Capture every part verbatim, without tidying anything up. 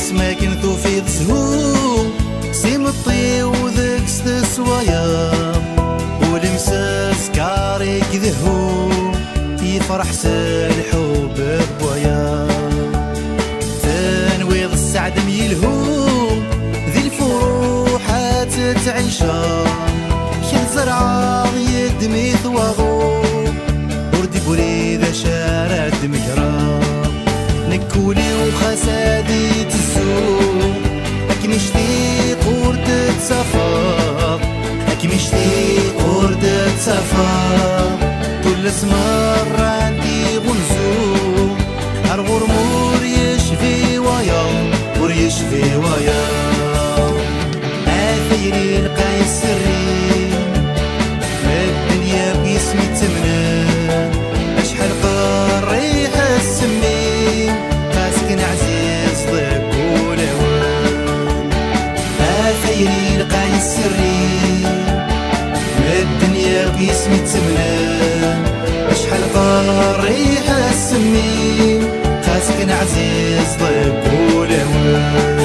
Makken tufiḍ shu s imeṭṭi-w deg-s teswayeḍ, ul-im s azkar i idehhu, yefreḥ s lḥubb n wayeḍ. Tenwiḍ sseɛd-im yelhu, di lfuruḥ ad tettɛiceḍ, kra tzerɛeḍ yeddem-it waḍu, ur d-iggri d acu ara d-tmegreḍ. Nekk ul-iw xas ad itezzu, akken ictiq ur d-ttafeḍ, akken ictiq ur d-ttafeḍ, tullas merra n tiɣunzu, ar ɣur-m ur yecbi wayeḍ, ur yecbi wayeḍ. A tayri lqay sserri, medden yakk yis-m ittamnen, acḥal qerriḥ s mmi, xas kan ɛziz deg wulawen. A tayri lqay sserri, medden yakk yis-m ittamnen, acḥal qerriḥ s mmi, xas kan ɛziz deg wulawen.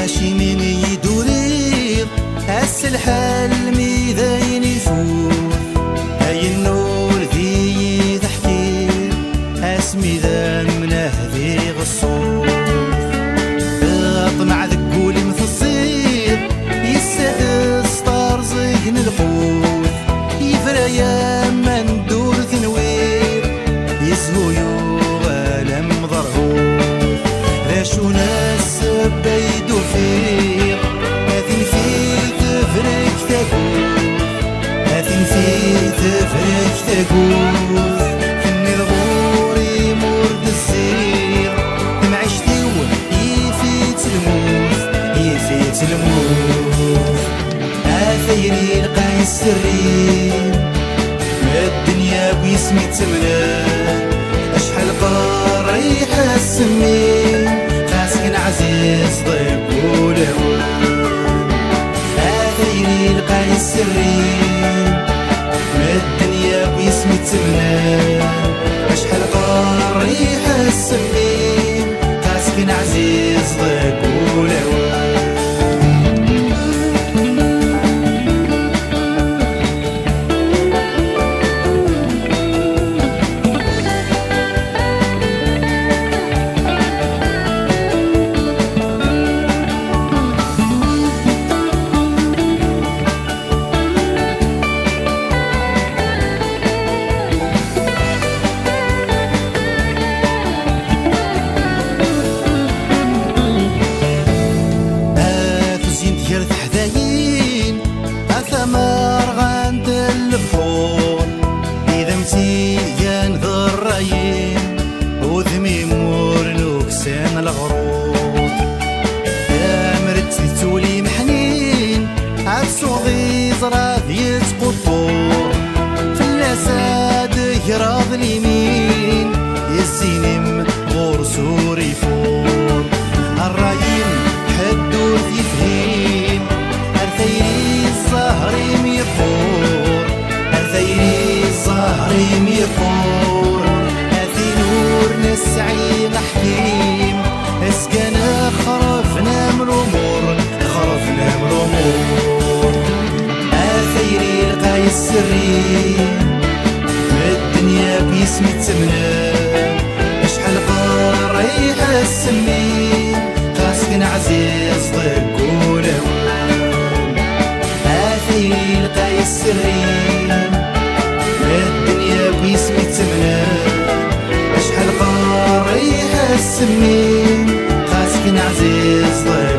Acimi i yi-d-turiḍ ass lḥal mi d ayen ifut, ayen ur d iyi-teḥkiḍ, asmi d amnah diɣ ṣṣut. Ṭṭmeɛ deg wul-im teẓẓiḍ, yessad s terẓeg n lqut, yebra-yam ma n ddurt n wiḍ, yezhu yuɣal am ḍerhut. D acu n ssebba i d-ufiɣ, a tin fi tebrek tagut, a tin fi tebrek tagut, tenniḍ ɣur-i mur d-zziɣ, tamɛict-iw yif-itt lmut, yif-itt lmut. A tayri lqay sserri, medden yakk yis-m ittamnen, acḥal qerriḥ s mmi, xas kan ɛziz deg wulawen. A tayri lqay sserri, medden yakk yis-m ittamnen, acḥal qerriḥ s mmi, xas kan ɛziz deg wulawen. A tuzyint gar teḥdayin, a tamerɣant n lebḥur, idammen tt-igan d ṛṛayin, udem-im ur nuksan leɣrur. Tamret d tuli meḥnin, ad tsuɣ di ẓrad yettquṭṭur, fell-as ad d-greḍ limin, yezzin-im ɣur-s ur ifuṛ. Ṛṛay-im ḥedd ur t-yefhim, ar tayri ẓẓher-im yeqqur, ar tayri ẓẓher-im yeqqur, a tin ur nesɛi aḥkim, azgan xerben-am lumuṛ, xerben-am lumuṛ. A tayri lqay sserri, medden yakk yis-m ittamnen, acḥal qerriḥ s mmi, xas kan ɛziz deg wulawen. A tayri lqay sserri, medden yakk yis-m ittamnen, acḥal qerriḥ s mmi, xas kan ɛziz deg